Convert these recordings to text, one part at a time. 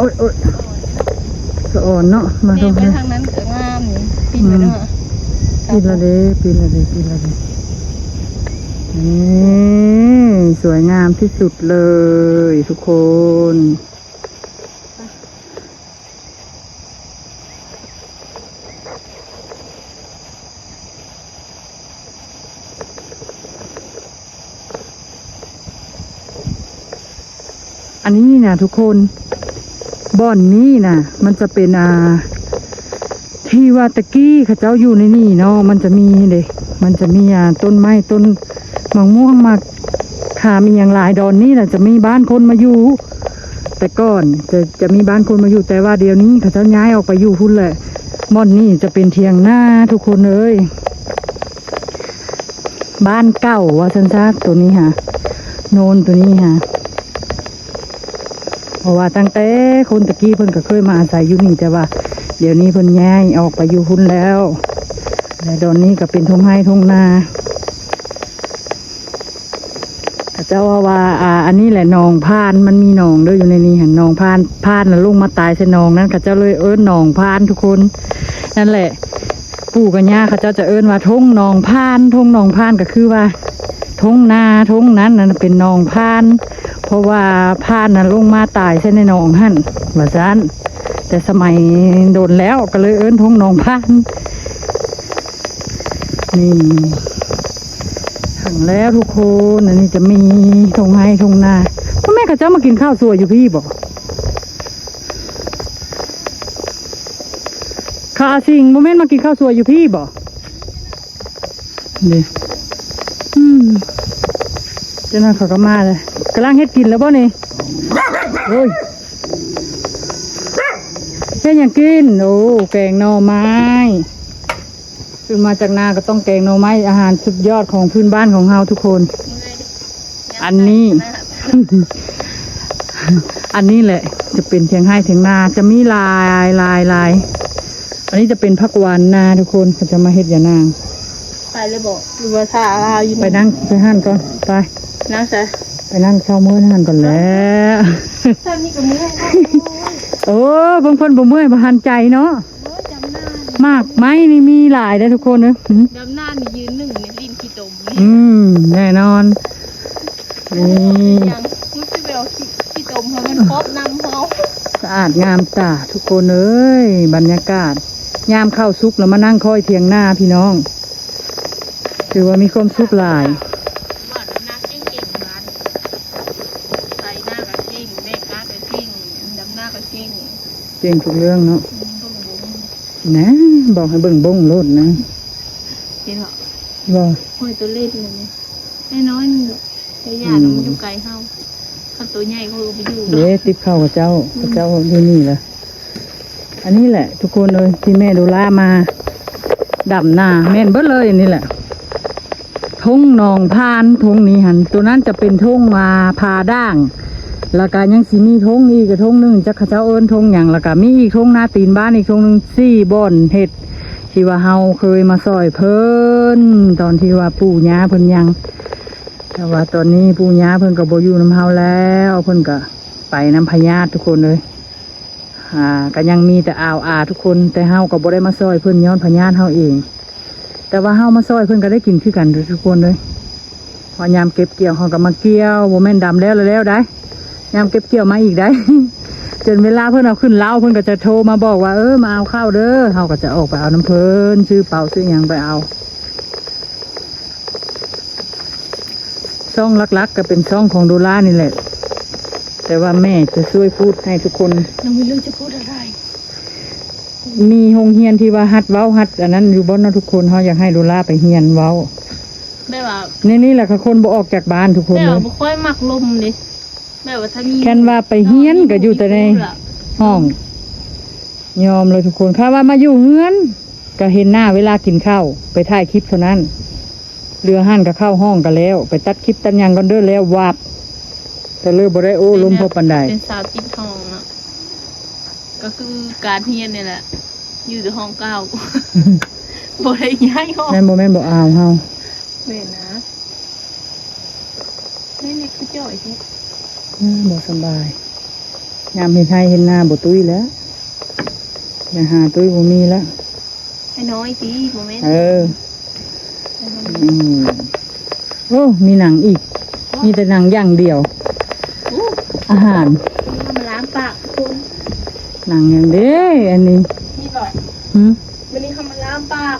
ໂອ້ຍ ໂອ້ຍ ສະອອນເນາະ ມາ ແມ່ ຕົງ ໄປທາງນັ້ນກໍງາມນີ້ ປີນໄປເນາະ ອືມ ປີນແລ້ວເດ້ ປີນແລ້ວເດ້ ປີນແລ້ວເດ້ ນີ້ ສວຍງາມທີ່ສຸດເລີຍທຸກຄົນ. ອັນນີ້ນະທຸກຄົນ ບ່ອນນີ້ນະ ມັນຈະເປັນ ອ່າ ທີ່ວ່າແຕ່ກີ້ເຂົາເຈົ້າຢູ່ໃນນີ້ເນາະ ມັນຈະມີເດ້ ມັນຈະມີ ອ່າ ຕົ້ນໄມ້ ຕົ້ນໝາກມ່ວງ ໝາກ ຂາມອີ່ຫຍັງຫຼາຍ ດອນນີ້ນະຈະມີບ້ານຄົນມາຢູ່ ແຕ່ກ່ອນຈະ ຈະມີບ້ານຄົນມາຢູ່ ແຕ່ວ່າດຽວນີ້ເຂົາເຈົ້າຍ້າຍອອກໄປຢູ່ພຸ້ນແຫຼະ. ບ່ອນນີ້ຈະເປັນຖຽງນາທຸກຄົນເອີຍ ບ້ານເກົ່າວ່າຊັ້ນຊະ ໂຕນີ້ຫາ ໂນນໂຕນີ້ຫາ ເພາະວ່າຕັ້ງແຕ່ຄົນຕະກີ້ເພິ່ນກໍເຄີຍມາອາໄສຢູ່ນີ້ ແຕ່ວ່າດຽວນີ້ເພິ່ນຍ້າຍອອກໄປຢູ່ພຸ້ນແລ້ວ ແລະ ດອນນີ້ກໍເປັນທົ່ງໄຮ່ທົ່ງນາ. ເຂົາເຈົ້າເວົ້າວ່າ ອ່າ ອັນນີ້ແຫຼະໜອງພານ ມັນມີໜອງເດີຢູ່ໃນນີ້ຫັ້ນ ໜອງພານ ພານລະລົງມາຕາຍໃສ່ໜອງນັ້ນ ເຂົາເຈົ້າເລີຍເອີ້ນໜອງພານທຸກຄົນ. ນັ້ນແຫຼະ ປູ່ກັບຍ່າເຂົາເຈົ້າຈະເອີ້ນວ່າທົ່ງໜອງພານ ທົ່ງໜອງພານກໍຄືວ່າທົ່ງນາທົ່ງນັ້ນ ນັ້ນເປັນໜອງພານ ເພາະວ່າພານນະລົງມາຕາຍໃສ່ໃນໜອງຫັ້ນວ່າຊັ້ນ ແຕ່ສະໄໝດົນແລ້ວ ກໍເລີຍເອີ້ນທົ່ງໜອງພານ. ນີ້ ເຖິງແລ້ວທຸກຄົນ ອັນນີ້ຈະມີທົ່ງໄຮ່ທົ່ງນາ. ພໍ່ແມ່ເຂົາເຈົ້າມາກິນເຂົ້າສວຍຢູ່ພີ້ບໍ? ຂ້າສິງ ບໍ່ແມ່ນມາກິນເຂົ້າສວຍຢູ່ພີ້ບໍ? ນີ້ ອືມ ເຈົ້າໜ້າເຂົາກໍມາເລີຍ ກຳລັງເຮັດກິນແລ້ວບໍນີ້? ໂອ້ຍ ເຮັດຫຍັງກິນ? ໂອ້ ແກງໜໍ່ໄມ້. ຂຶ້ນມາຈາກນາກໍຕ້ອງແກງໜໍ່ໄມ້ ອາຫານສຸດຍອດຂອງພື້ນບ້ານຂອງເຮົາທຸກຄົນ. ອັນນີ້ ອັນນີ້ແຫຼະຈະເປັນຖຽງໄຮ່ຖຽງນາ ຈະມີຫຼາຍ ຫຼາຍ ຫຼາຍ. ອັນນີ້ຈະເປັນຜັກຫວານນາທຸກຄົນ ເຂົາຈະມາເຮັດຢານາງ. ໄປເລີຍບໍ ຫຼືວ່າຖ້າລາວຢູ່ນີ້? ໄປນັ່ງ ໄປຫັ້ນກ່ອນ ໄປ ນັ່ງໃສ? ໄປນັ່ງເຊົາມື້ຫັ້ນກ່ອນແຫຼະ. ຊ້ຳນີ້ກໍເມື່ອຍແລ້ວ. ໂອ້ ເບິ່ງເພິ່ນບໍ່ເມື່ອຍ ບໍ່ຫັນໃຈເນາະ. ໂອ້ຍ ດຳນານີ້ ໝາກໄມ້ນີ້ມີຫຼາຍເດ້ທຸກຄົນເອີຍ. ຫຶ ດຳນານີ້ຢືນໜຶ່ງນີ້ ດິນຂີ້ຕົມນີ້. ອືມ ແນ່ນອນ. ນີ້ ໂອ້ຍ ຍັງ ມັນຊິໄປເອົາຂີ້ ຂີ້ຕົມໃຫ້ມັນຄອບນຳເຮົາ. ສະອາດງາມຕາທຸກຄົນເອີຍ ບັນຍາກາດ ຍາມເຂົ້າສຸກແລ້ວມານັ່ງຄ້ອຍຖຽງນາພີ່ນ້ອງ ຖືວ່າມີຄວາມສຸກຫຼາຍ. ວ່ານາເກັ່ງໆ ບ້ານ ໄຖນາກໍເກັ່ງ ແບກກາກໍເກັ່ງ ດຳນາກໍເກັ່ງ ເກັ່ງທຸກເລື່ອງເນາະ. ອືມ ເບິ່ງບົ້ງ ນະ ບອກໃຫ້ເບິ່ງບົ້ງໂລດນະ. ເຫັນບໍ່? ບໍ່. ຫ້ອຍ ຕົວເລັກນີ້ ນ້ອຍໆ ໜຶ່ງດອກ ແຕ່ຢ້ານມັນຢູ່ໄກເຮົາ ຄັນໂຕໃຫຍ່ເຂົາກໍໄປຢູ່ເດ້. ຕິບເຂົ້າຂະເຈົ້າ ອືມ ຂະເຈົ້າຢູ່ນີ້ລະ. ອັນນີ້ແຫຼະທຸກຄົນເອີຍ ທີ່ແມ່ໂດລາມາດຳນາ ແມ່ນເບິດເລີຍ. ອັນນີ້ແຫຼະທົ່ງໜອງພານ ທົ່ງນີ້ຫັ້ນ ໂຕນັ້ນຈະເປັນທົ່ງ ອ່າ ຜາດ່າງ ແລ້ວກະຍັງຊິມີທົ່ງອີກ ທົ່ງໜຶ່ງ ຈັກເຂົາເຈົ້າເອີ້ນທົ່ງຫຍັງ ແລ້ວກະມີອີກທົ່ງນາຕີນບ້ານອີກທົ່ງໜຶ່ງ ສີ່ບ່ອນເຮັດ ທີ່ວ່າເຮົາເຄີຍມາຊ່ອຍເພິ່ນ ຕອນທີ່ວ່າປູ່ຍ່າເພິ່ນຍັງ. ແຕ່ວ່າຕອນນີ້ປູ່ຍ່າເພິ່ນກໍບໍ່ຢູ່ນຳເຮົາແລ້ວ ເພິ່ນກໍໄປນຳພະຍາດທຸກຄົນເອີຍ. ອ່າ ກໍຍັງມີແຕ່ອາວອາທຸກຄົນ ແຕ່ເຮົາກໍບໍ່ໄດ້ມາຊ່ອຍເພິ່ນຍ້ອນພະຍາດເຮົາເອງ. ແຕ່ວ່າເຮົາມາຊ່ອຍເພິ່ນກໍໄດ້ກິນຄືກັນເດີທຸກຄົນເດີ. ເພາະຍາມເກັບກ່ຽວເຮົາກໍມາກ່ຽວ ບໍ່ແມ່ນດຳແລ້ວແລ້ວໄດ໋ ຍາມເກັບກ່ຽວມາອີກໄດ໋ ຈົນເວລາເພິ່ນເອົາຂຶ້ນເລົ້າ ເພິ່ນກໍຈະໂທມາບອກວ່າ ເອີ ມາເອົາເຂົ້າເດີ ເຮົາກໍຈະອອກໄປເອົານຳເພິ່ນ ຊື້ເປົາຊື້ຫຍັງໄປເອົາ. ຊ່ອງຫຼັກໆ ກໍເປັນຊ່ອງຂອງໂດລານີ້ແຫຼະ ແຕ່ວ່າແມ່ຈະຊ່ວຍພູດໃຫ້ທຸກຄົນ. ນ້ອງມີເລື່ອງຈະພູດອະໄລ? ມີໂຮງຮຽນທີ່ວ່າຫັດເວົ້າຫັດອັນນັ້ນຢູ່ບໍ່ເນາະທຸກຄົນ? ເຮົາຢາກໃຫ້ໂດລາໄປຮຽນເວົ້າ ແບບວ່າ ໃນນີ້ແຫຼະ ຄັນຄົນບໍ່ອອກຈາກບ້ານທຸກຄົນເລີຍ ແບບວ່າບໍ່ຄ່ອຍມັກລົມເດ້ ແບບວ່າຖ້າມີ ຄັນວ່າໄປຮຽນກໍຢູ່ແຕ່ໃນຫ້ອງ ຍອມເລີຍທຸກຄົນ. ຄັນວ່າມາຢູ່ເຮືອນ ກໍເຫັນໜ້າເວລາກິນເຂົ້າ ໄປຖ່າຍຄລິບເທົ່ານັ້ນ ເຫຼືອຫັ້ນກໍເຂົ້າຫ້ອງກໍແລ້ວ ໄປຕັດຄລິບຕັດຫຍັງກ່ອນເດີ ແລ້ວວັບ ກໍເລີຍບໍ່ໄດ້ໂອ້ລົມພໍປານໃດ. ເປັນສາວຕິດຫ້ອງເນາະ ກໍຄືການຮຽນນີ້ແຫຼະ ຢູ່ແຕ່ຫ້ອງເກົ່າ ບໍ່ໄດ້ຍ້າຍຫ້ອງ. ແມ່ນບໍ່ ແມ່ນບໍ່ ອາວເຮົາ? ແມ່ນນະ ແມ່ນນີ້ຄືຈ່ອຍແທ້. ເອີ ບໍ່ສະບາຍ. ຍາມເຮັດໄຮ່ເຮັດນາບໍ່ຕຸ້ຍແລ້ວ ໄປຫາຕຸ້ຍບໍ່ມີແລ້ວ. ໄອ້ນ້ອຍຕິ ບໍ່ແມ່ນ ເອີ ອືມ ໂອ້ ມີໜັງອີກ ມີແຕ່ໜັງຢ່າງດຽວ. ອາຫານ ເຮົາມາລ້າງປາກທຸກຄົນ. ໜັງຫຍັງເດ້ອັນນີ້? ນີ້ບໍ? ຫື? ມື້ນີ້ເຮົາມາລ້າງປາກ.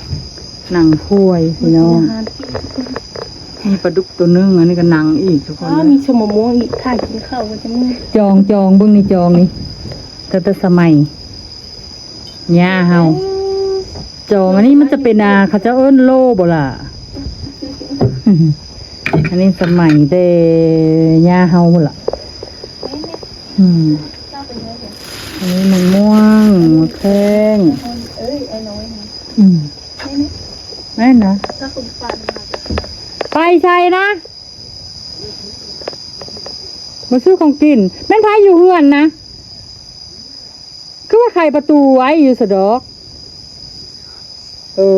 ໜັງຄວາຍພີ່ນ້ອງ ມີປາດຸກໂຕໜຶ່ງ ອັນນີ້ກໍໜັງອີກທຸກຄົນ. ມີຊົມມະມ່ວງອີກ ຖ້າກິນເຂົ້າກໍຈະມີ. ຈອງ ຈອງ ເບິ່ງນີ້ ຈອງນີ້ ຕັ້ງແຕ່ສະໄໝຍ່າເຮົາ. ຈອງອັນນີ້ມັນຈະເປັນ ອ່າ ເຂົາເຈົ້າເອີ້ນໂລບໍ່ລະ? ອັນນີ້ສະໄໝແຕ່ຍ່າເຮົາພຸ້ນລະ. ອືມ ອັນນີ້ມະມ່ວງ ໝາກແຂ້ງ. ອືມ ແມ່ນນະ. ໄປໃສນະ? ມາຊື້ຂອງກິນ. ແມ່ນໃຜຢູ່ເຮືອນນະ? ຄືວ່າໄຂປະຕູໄວ້ຢູ່ສະດອກ. ເອີ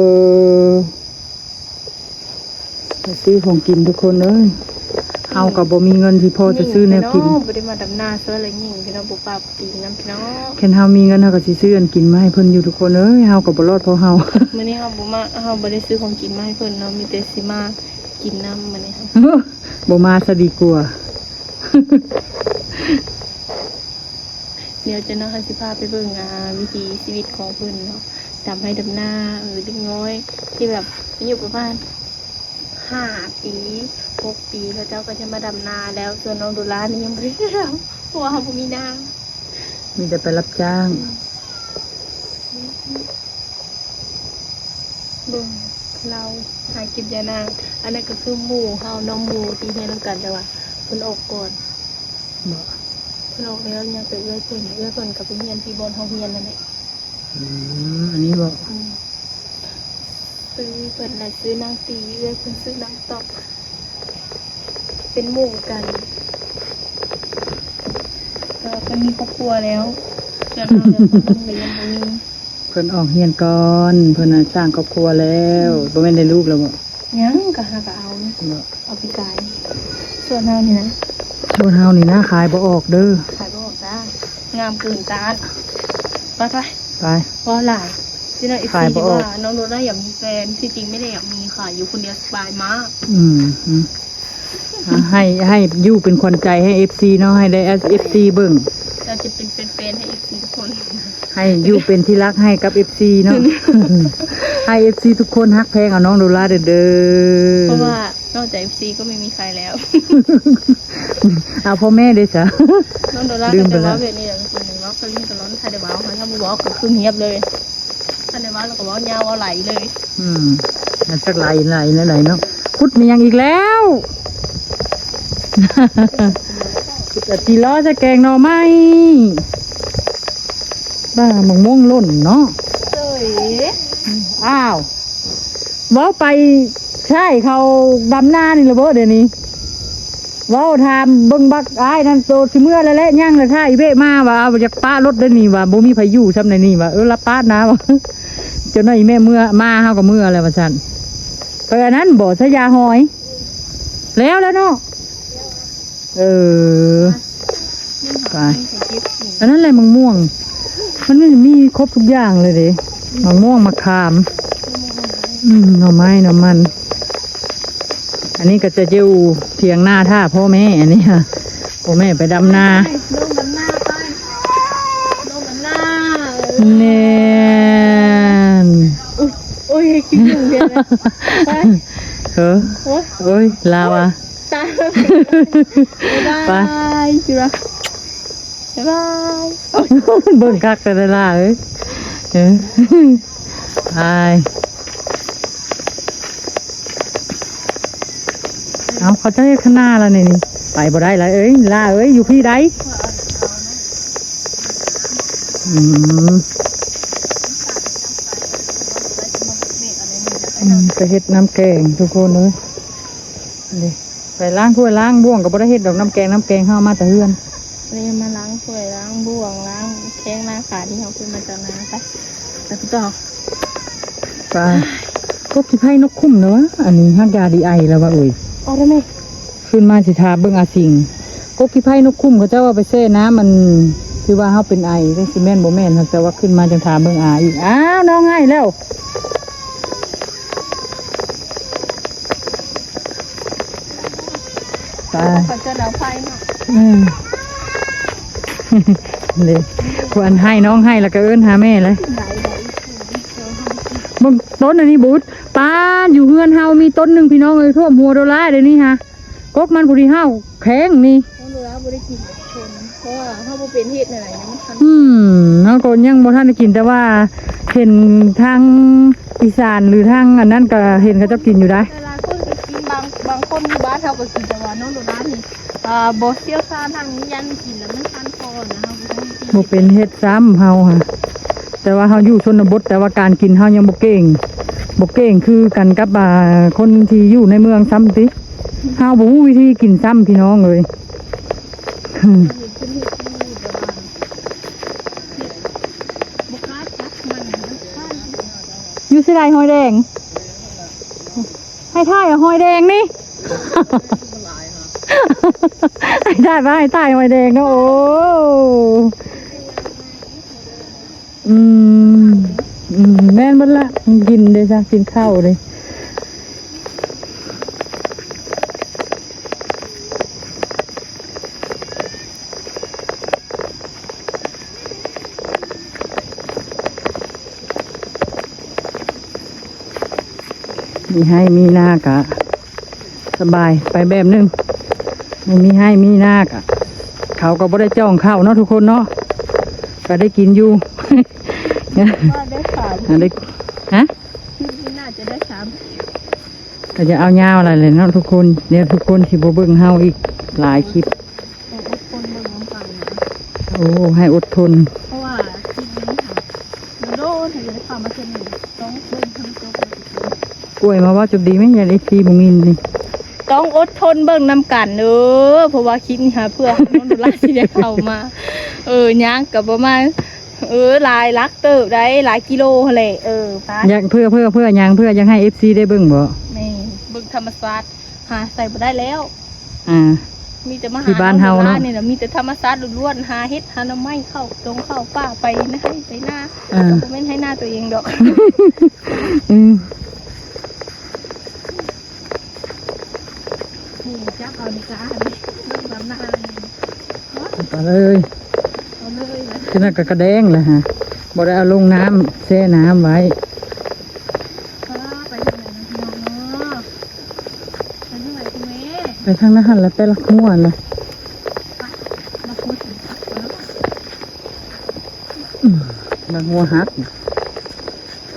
ໄປຊື້ຂອງກິນທຸກຄົນເອີຍ. ເຮົາກໍບໍ່ມີເງິນທີ່ພໍຈະຊື້ແນວກິນ. ບໍ່ໄດ້ມາດຳນາຊ່ວຍລະຍິງພີ່ນ້ອງ ບໍ່ປາກຕີນຳພີ່ນ້ອງ. ຄັນເຮົາມີເງິນເຮົາກໍຊິຊື້ອັນກິນມາໃຫ້ເພິ່ນຢູ່ທຸກຄົນເອີຍ. ເຮົາກໍບໍ່ລອດເພາະເຮົາ. ມື້ນີ້ເຮົາບໍ່ມາ ເຮົາບໍ່ໄດ້ຊື້ຂອງກິນມາໃຫ້ເພິ່ນເນາະ ມີແຕ່ຊິມາກິນນຳມື້ນີ້. ບໍ່ມາຊະດີກວ່າ. ດຽວຈະເນາະ ເຮົາຊິພາໄປເບິ່ງ ອ່າ ວິຖີຊີວິດຂອງເພິ່ນເນາະ ດຳໄຮ່ດຳນາ. ເອີ ເດັກນ້ອຍທີ່ແບບອາຍຸປະມານຫ້າປີ ຫົກປີ ເຂົາເຈົ້າກໍຈະມາດຳນາແລ້ວ. ສ່ວນນ້ອງໂດລານີ້ຍັງບໍ່ໄດ້ດຳ ເພາະວ່າເຮົາບໍ່ມີນາ ມີແຕ່ໄປຮັບຈ້າງ. ເບິ່ງລາວຫາກິນຢ່ານາງ. ອັນນັ້ນກໍຄືໝູ່ເຮົາເນາະ ໝູ່ທີ່ຮຽນນຳກັນ ແຕ່ວ່າເພິ່ນອອກກ່ອນ. ບໍ່ ເພິ່ນອອກແລ້ວ ຍັງແຕ່ເອື້ອຍເພິ່ນ. ເອື້ອຍເພິ່ນກໍໄປຮຽນທີ່ບ່ອນເຮົາຮຽນນັ້ນແຫຼະ. ອືມ ອັນນີ້ບໍ່? ອືມ ຊື່ເພິ່ນລະຊື່ນາງຕີ ເອື້ອຍເພິ່ນຊື່ນາງຕອກ ເປັນໝູ່ກັນ. ກໍເພິ່ນມີຄອບຄົວແລ້ວ ສ່ວນເຮົາເນາະ ເພິ່ນກໍຍັງບໍ່ມີ. ເພິ່ນອອກຮຽນກ່ອນ ເພິ່ນສ້າງຄອບຄົວແລ້ວ. ອືມ ບໍ່ແມ່ນໄດ້ລູກແລ້ວບໍ່? ຍັງ ກໍຫາກໍເອົາ ບໍ່ ເອົາປີກາຍ. ສ່ວນເຮົານີ້ນະ ສ່ວນເຮົານີ້ນະ ຂາຍບໍ່ອອກເດີ ຂາຍບໍ່ອອກຈ້າ ງາມເກີນຕ້ານ. ໄປ ໄປ ໄປ ເວົ້າຫຼາຍ ພີ່ນ້ອງເອັຟຊີ ຂາຍບໍ່ອອກ ວ່ານ້ອງໂດລາຢາກມີແຟນ ທີ່ຈິງບໍ່ໄດ້ຢາກມີ ຂາຍຢູ່ຄົນດຽວສະບາຍມາກ. ອືມ ອ່າ ໃຫ້ ໃຫ້ຢູ່ເປັນຂວັນໃຈໃຫ້ເອັຟຊີເນາະ ໃຫ້ໄດ້ເອັຟຊີເບິ່ງ. ເຮົາຈະເປັນແຟນໆໃຫ້ເອັຟຊີທຸກຄົນ ໃຫ້ຢູ່ເປັນທີ່ຮັກໃຫ້ກັບເອັຟຊີເນາະ ໃຫ້ເອັຟຊີທຸກຄົນຮັກແພງເອົານ້ອງໂດລາເດີ. ເພາະວ່ານອກຈາກເອັຟຊີກໍໄມ່ມີໃຄແລ້ວ. ເອົາພໍ່ແມ່ເດ້ຊະ ນ້ອງໂດລາກໍຈະເວົ້າແບບນີ້ແຫຼະ ເວົ້າກໍຫຼິ້ນຕະຫຼອດ ຖ້າໄດ້ເວົ້າ ຖ້າບໍ່ເວົ້າກໍຄືງຽບເລີຍ. ຄັນໄດ້ເວົ້າແລ້ວກໍເວົ້າຍາວເວົ້າຫຼາຍເລີຍ. ອືມ ຈັກຫຼາຍ ຫຼາຍແນວໃດເນາະ. ຂຸດມີຫຍັງອີກແລ້ວ? ຂຸດອະຕິລໍຈະແກງໜໍ່ໄມ້. ບ້າ ໝາກມ່ວງຫຼົ່ນເນາະ. ເອີຍ ອ້າວ ເວົ້າໄປ ໃຊ່ ເຂົາດຳນານີ້ລະເບີດດຽວນີ້. ເວົ້າຖາມເບິ່ງບັກອ້າຍນັ້ນ ໂຕຊິເມືອແລ້ວແຫຼະ ຍັງລະຖ້າອີເວະມາວ່າ ເອົາ ຢາກປະລົດໄດ້ນີ້ວ່າ ບໍ່ມີໃຜຢູ່ຊ້ຳໃນນີ້ວ່າ ເອີ ລະປາດນາວ່າ ເຈົ້າໜ້ອຍອີແມ່ເມືອ ມາເຮົາກໍເມືອແລ້ວວ່າຊັ້ນ. ໄປອັນນັ້ນບໍ່ ຊະຢາຫອຍ ແລ້ວແລ້ວເນາະ. ເອີ ໄປ ອັນນັ້ນແຫຼະ ໝາກມ່ວງ ມັນມີ ມີຄົບທຸກຢ່າງເລີຍເດ້ ໝາກມ່ວງ ໝາກຂາມ ອືມ ໜໍ່ໄມ້ ໜໍ່ມັນ. ອັນນີ້ກໍຈະຢູ່ຖຽງນາຖ້າພໍ່ແມ່ ອັນນີ້ ພໍ່ແມ່ໄປດຳນາ. ໄປ ນ້ອງດຳນາໄປ ນ້ອງດຳນາ. ເອີ ແນ່ນ ໂອ້ຍ ໂອ້ຍ ກິນໜູເດ ໄປ ເອີ ໂອ້ຍ ໂອ້ຍ ລາວອະ ຕາຍ ບາຍບາຍ ໄປ ຈຸລະ ບາຍບາຍ. ເບິ່ງຄັກແຕ່ລະເອີຍ ເອີ ໄປ. ເອົາ ເຂົາເຈົ້າເຮັດຄະນາລະນີ້ ນີ້ ໄປບໍ່ໄດ້ລະເອີຍ ລາເອີຍ ຢູ່ພີ້ໃດ. ອືມ ອືມ ໄປເຮັດນ້ຳແກງທຸກຄົນເອີຍ ນີ້. ໄປລ້າງຖ້ວຍລ້າງບ່ວງກໍບໍ່ໄດ້ເຮັດດອກ ນ້ຳແກງ ນ້ຳແກງເຮົາເອົາມາແຕ່ເຮືອນ. ນີ້ມາລ້າງຖ້ວຍລ້າງບ່ວງ ລ້າງແຂ້ງລ້າງຂາທີ່ເຮົາເກັບມາຈາກນາ. ໄປ ໄປຕໍ່ ໄປ. ກົກຂີ້ໄພນົກຂຸ້ມນະວະ ອັນນີ້ຮາກຢາດີໄອລະວະ. ໂອ້ຍ ເອົາໄດ້ໄໝ? ຄືນມາຊິຖ້າເບິ່ງອາຊິງ. ກົກຂີ້ໄພນົກຂຸ້ມ ເຂົາເຈົ້າເອົາໄປແຊ່ນ້ຳ ອັນ ຄືວ່າເຮົາເປັນໄອເດ້ ຊິແມ່ນບໍ່ແມ່ນ ແຕ່ວ່າຂຶ້ນມາຈັ່ງຖາມເບິ່ງອາອີກ. ອ້າວ ນ້ອງໄຫ້ແລ້ວ. ໄປ ເຂົາຈະເອົາໄຟເນາະ. ອືມ ເດ້ ຜູ້ອັນໄຫ້ ນ້ອງໄຫ້ ແລ້ວກໍເອີ້ນຫາແມ່ເລີຍ. ເບິ່ງຕົ້ນອັນນີ້ບຸດ ປາດ ຢູ່ເຮືອນເຮົາມີຕົ້ນໜຶ່ງ ພີ່ນ້ອງເອີຍ ຖ້ວມຫົວໂດລາເດນີ້ຫາ ກົກມັນຜູ້ທີ່ຫ້າວແຂງນີ້. ເຮົາບໍ່ໄດ້ກິນ ເພາະວ່າເຮົາບໍ່ເປັນເຮັດຫັ້ນນະ ຍັງມັນທັນ. ອືມ ເຮົາກໍຍັງບໍ່ທັນໄດ້ກິນ ແຕ່ວ່າເຫັນທາງອີສານ ຫຼື ທາງອັນນັ້ນກໍເຫັນເຂົາເຈົ້າກິນຢູ່ໄດ໋. ຫຼາຍໆຄົນກໍກິນ ບາງ ບາງຄົນຢູ່ບ້ານເຮົາກໍກິນ ແຕ່ວ່ານ້ອງໂດລານີ້ ອ່າ ບໍ່ຊ່ຽວຊານທາງນີ້ ຢ້ານກິນແລ້ວມັນຄັນຄໍນະ ເຮົາບໍ່ທັນໄດ້ກິນ ບໍ່ເປັນເຮັດຊ້ຳເຮົາຫະ. ແຕ່ວ່າເຮົາຢູ່ຊົນນະບົດ ແຕ່ວ່າການກິນເຮົາຍັງບໍ່ເກັ່ງ ບໍ່ເກັ່ງຄືກັນກັບ ອ່າ ຄົນທີ່ຢູ່ໃນເມືອງຊ້ຳຕິ. ເຮົາບໍ່ຮູ້ວິທີກິນຊ້ຳ ພີ່ນ້ອງເອີຍ. ຢູ່ໃສໃດຫອຍແດງ? ໃຫ້ຖ່າຍເອົາຫອຍແດງນີ້ ໃຫ້ຖ່າຍ ວ່າໃຫ້ຖ່າຍຫອຍແດງເນາະ. ໂອ້ ອືມ ອືມ ແມ່ນເບິດລະ ກິນເດ້ຊະ ກິນເຂົ້າເດ້. ມີໄຮ່ມີນາກະສະບາຍໄປແບບໜຶ່ງ ບໍ່ມີໄຮ່ມີນາກະ ເຂົາກໍບໍ່ໄດ້ຈ້ອງເຂົ້າເນາະທຸກຄົນເນາະ ກໍໄດ້ກິນຢູ່. ວ່າໄດ້ສາມ ອັນໄດ້ ຮະ? ຄລິບນີ້ໜ້າຈະໄດ້ສາມ ກໍຈະເອົາຍາວຫຼາຍແຫຼະເນາະທຸກຄົນ ດຽວທຸກຄົນຊິບໍ່ເບິ່ງເຮົາອີກຫຼາຍຄລິບ. ຕ້ອງອົດທົນເບິ່ງນຳກັນນະ. ໂອ້ ໃຫ້ອົດທົນ ເພາະວ່າຄລິບນີ້ຫາ ໂດນໆ ເຮົາຈະໄດ້ເຂົ້າມາເທື່ອໜຶ່ງ ຕ້ອງເບິ່ງໃຫ້ມັນຈົບເລີຍທຸກຄົນ. ກວຍມາເວົ້າຈົບດີແມ່ນ ຢ້ານເອັຟຊີບໍ່ຍິນນີ້. ຕ້ອງອົດທົນເບິ່ງນຳກັນເດີ ເພາະວ່າຄລິບນີ້ຫາເພື່ອນ້ອງໂດລາຊິໄດ້ເຂົ້າມາ ເອີ ຍ່າງກໍປະມານ ເອີ ຫຼາຍຫຼັກເຕີບໄດ໋ ຫຼາຍກິໂລຫັ້ນແຫຼະ. ເອີ ໄປ ຢາກເພື່ອ ເພື່ອ ເພື່ອຫຍັງ ເພື່ອຢາກໃຫ້ເອັຟຊີໄດ້ເບິ່ງບໍ? ແມ່ນ ເບິ່ງທຳມະຊາດ ຫາໃສບໍ່ໄດ້ແລ້ວ. ອ່າ ມີແຕ່ມາຫາ ທີ່ບ້ານເຮົາເນາະ ນ້ອງໂດລານີ້ນະ ມີແຕ່ທຳມະຊາດລ້ວນໆ ຫາເຫັດຫາໜໍ່ໄມ້ ເຂົ້າດົງເຂົ້າປ່າ ໄປໃນໄຮ່ໄປນາ. ອ່າ ກໍບໍ່ແມ່ນໄຮ່ນາຕົວເອງດອກ. ອືມ ນີ້ຈັບເອົານີ້ກະ ເບິ່ງດຳນານີ້ ເອົາໄປເລີຍ ເອົາເລີຍນະ. ທີ່ນັ້ນກໍກະແດງແຫຼະຫະ ບໍ່ໄດ້ເອົາລົງນ້ຳ ແຊ່ນ້ຳໄວ້. ເອີ ໄປທາງໃດນະພີ່ນ້ອງເນາະ? ໄປທາງໃດຄຸນແມ່? ໄປທາງນັ້ນຫັ້ນແຫຼະ ໄປລັກຫົວຫັ້ນແຫຼະ. ໄປ ລັກຫົວຊິ ອືມ ລັກຫົວຫັກ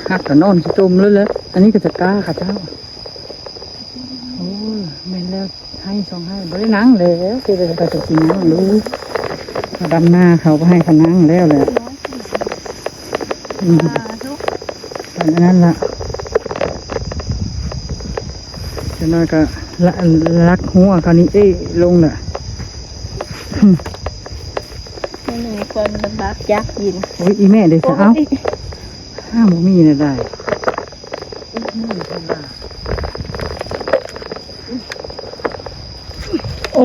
ຫັກກໍນອນຂີ້ຕົມເລີຍແຫຼະ. ອັນນີ້ກໍຈະກ້າຂະເຈົ້າ. ໂອ້ຍ ແມ່ນແລ້ວ ໄຮ່ສອງໄຮ່ ບໍ່ໄດ້ນັ່ງແລ້ວ ຊິໄດ້ໄປ ໄປຊິນັ່ງລູກ ເຂົາດຳນາ ເຂົາບໍ່ໃຫ້ເຂົານັ່ງແລ້ວແຫຼະ. ອືມ ອັນນັ້ນລະ ຈັກໜ້ອຍກໍລະ ລັກຫົວເຂົານີ້ ເອ ລົງລະ. ມັນມີຄວາມລຳບາກຍາກເຢັນ. ໂອ້ຍ ອີແມ່ເດຊະ ເອົ້າ ຫ້າມບໍ່ມີແນວໃດ. ໂອ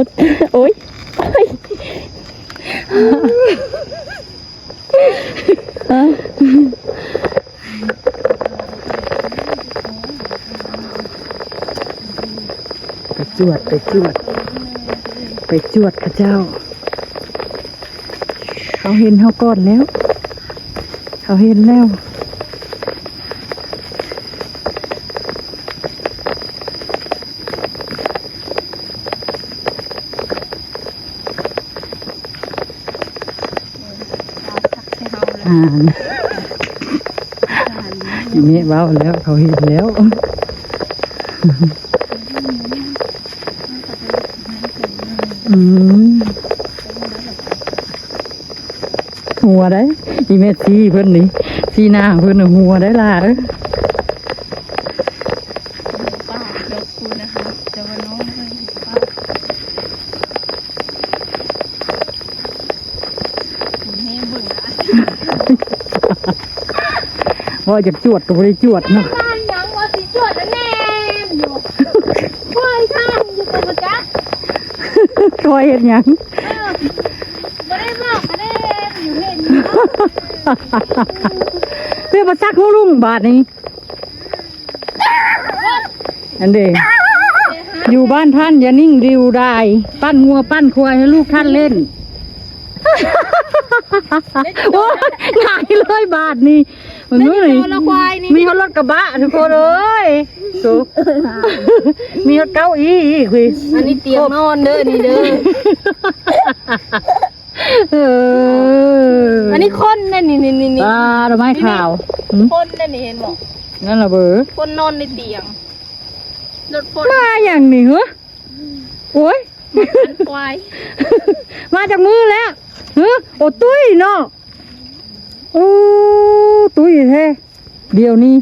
ໂອ້ຍ ໂອ້ຍ ໄປຈວດ ໄປຈວດ ໄປຈວດເຂົາເຈົ້າ. ເຂົາເຫັນເຮົາກ່ອນແລ້ວ ເຂົາເຫັນແລ້ວ. ອ່ານ ອີແມ່ເວົ້າແລ້ວ ເຂົາເຫັນແລ້ວ. ອືມ ຫົວໄດ໋ ອີແມ່ຊີ້ເພິ່ນນີ້ ຊີ້ໜ້າເພິ່ນຫົວໄດ໋ຫຼ້າເອີຍ. ປ່າດອກພຸ້ນນະຄະ ແຕ່ວ່ານ້ອງເພິ່ນເຫັນປ່າດ ເບິ່ງນະ ເວົ້າຢາກຈວດກໍບໍ່ໄດ້ຈວດເນາະ. ມາຫຍັງວ່າຊິຈວດແນມຢູ່ ຄອຍທາງຢູ່ກໍບໍ່ຈັກ ຄອຍເຮັດຫຍັງ? ເອີ ບໍ່ໄດ້ບອກກະເດ້ ເພື່ອມາຊັກຫົວລຸງບາດນີ້ ອັນເດ້ ຢູ່ບ້ານທ່ານຢ່ານິ່ງດິວດາຍ ປັ້ນງົວປັ້ນຄວາຍໃຫ້ລູກທ່ານເລ່ນ. ໂອ້ຍ ຫງາຍເລີຍບາດນີ້. ເບິ່ງດູນີ້ ມີຮອດລົດກະບະທຸກຄົນເອີຍ ໂຕ ມີຮອດເກົ້າອີອີກ ອັນນີ້ຕຽງນອນເດີ ນີ້ເດີ. ເອີ ອັນນີ້ຄົນເດ້ນີ້ ນີ້ໆ ອ່າ ດອກໄມ້ຂາວ ຄົນເດ້ນີ້ ເຫັນບໍ່? ນັ້ນລະເບີ ຄົນນອນໃນຕຽງ ລົດຄົນ ມາຫຍັງນີ້ເຮີ? ໂອ້ຍ ມາຈາກມື້ແລ້ວເຮີ? ໂອ້ ຕຸ້ຍເນາະ ໂອ້ ຕຸ້ຍແທ້. ດຽວນີ້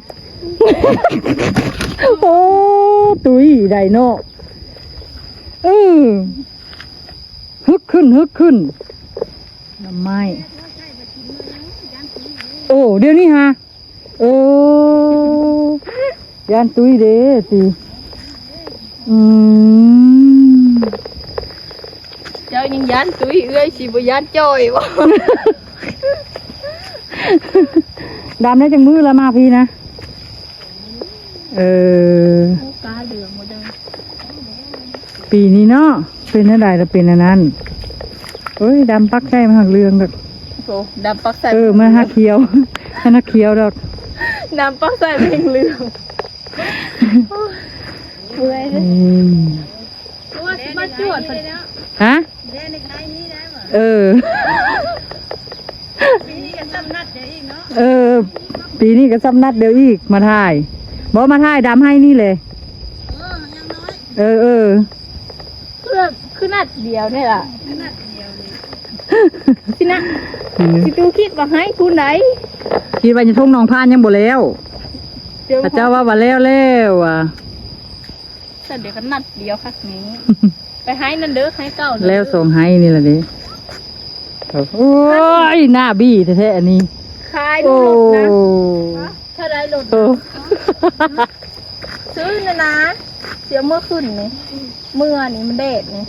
ໂອ້ ຕຸ້ຍໄດເນາະ ເອີ ຮຶກຂຶ້ນ ຮຶກຂຶ້ນ ດອກໄມ້ ໂອ້ ດຽວນີ້ຫາ ເອີ ຢ້ານຕຸ້ຍເດ້ຕິ ອືມ ເຈົ້າຍັງຢ້ານຕຸ້ຍ ເອື້ອຍຊິບໍ່ຢ້ານຈ້ອຍບໍ່? ດຳໄດ້ຈັກມື້ລະມາພີ້ນະ? ເອີ ກາເຫຼືອງໝົດເດີ ປີນີ້ເນາະ ເປັນແນວໃດລະເປັນອັນນັ້ນ. ໂອ້ຍ ດຳປັກໃສ່ມັນຫັກເຫຼືອງດອກ ໂອ້ ດຳປັກໃສ່ ເອີ ມັນຫັກຂຽວ ມັນຫັກຂຽວດອກ ດຳປັກໃສ່ມັນເຫຼືອງ. ໂອ້ຍ ເມື່ອຍເລີຍ ອືມ. ໂອ້ຍ ມາຈວດເພິ່ນ ຮະ? ເອີ ປີນີ້ກໍຊ້ຳນັດດຽວອີກເນາະ ເອີ ປີນີ້ກໍຊ້ຳນັດດຽວອີກ ມາຖ່າຍ ບໍ່ ມາຖ່າຍດຳໃຫ້ນີ້ເລີຍ ເອີ ເອີ ເອີ ຄື ຄືນັດດຽວນີ້ລະ ຄືນັດດຽວນີ້ ຊິນະ ອືມ ຊິຕູຄິດວ່າໃຫ້ຜູ້ໃດ ຄິດວ່າຢູ່ທົ່ງໜອງພານຍັງບໍ່ແລ້ວ ເຂົາເຈົ້າວ່າ ວ່າແລ້ວແລ້ວວ່າ ຊັ້ນດຽວກໍນັດດຽວຄັກນີ້ ໄປໄຮ່ນັ້ນເດີ ໄຮ່ເກົ່ານັ້ນເດີ ແລ້ວສອງໄຮ່ນີ້ລະເດ້. ໂອ້ຍ ໜ້າບີ້ແທ້ໆ ອັນນີ້ ຂາຍລົດນະ ໂອ້ ເທົ່າໃດລົດນະ? ໂອ້ ຊື້ນະນະ ຊິເອົາເມືອຂຶ້ນນີ້ ເມືອນີ້ມັນແດດນີ້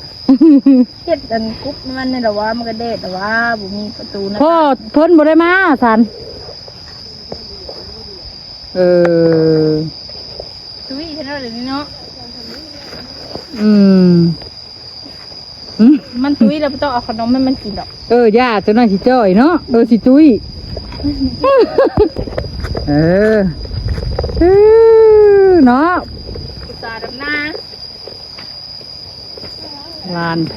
ເຮັດອັນກຸບມັນນີ້ລະວ່າ ມັນກໍແດດລະວ່າ ບໍ່ມີປະຕູນະ ພໍ່ເພິ່ນບໍ່ໄດ້ມາຊັ້ນ ເອີ. ຕຸ້ຍເຮັດແນວໃດນີ້ເນາະ ອືມ ມັນຕຸ້ຍແລ້ວບໍ່ຕ້ອງເອົາຂະໜົມໃຫ້ມັນກິນດອກ ເອີ ຢ່າ ຈັກໜ້ອຍຊິຈ່ອຍເນາະ ເອີ ຊິຕຸ້ຍ ເອີ ເອີ ເນາະ ອຸດສາດຳນາ ຫຼານແພ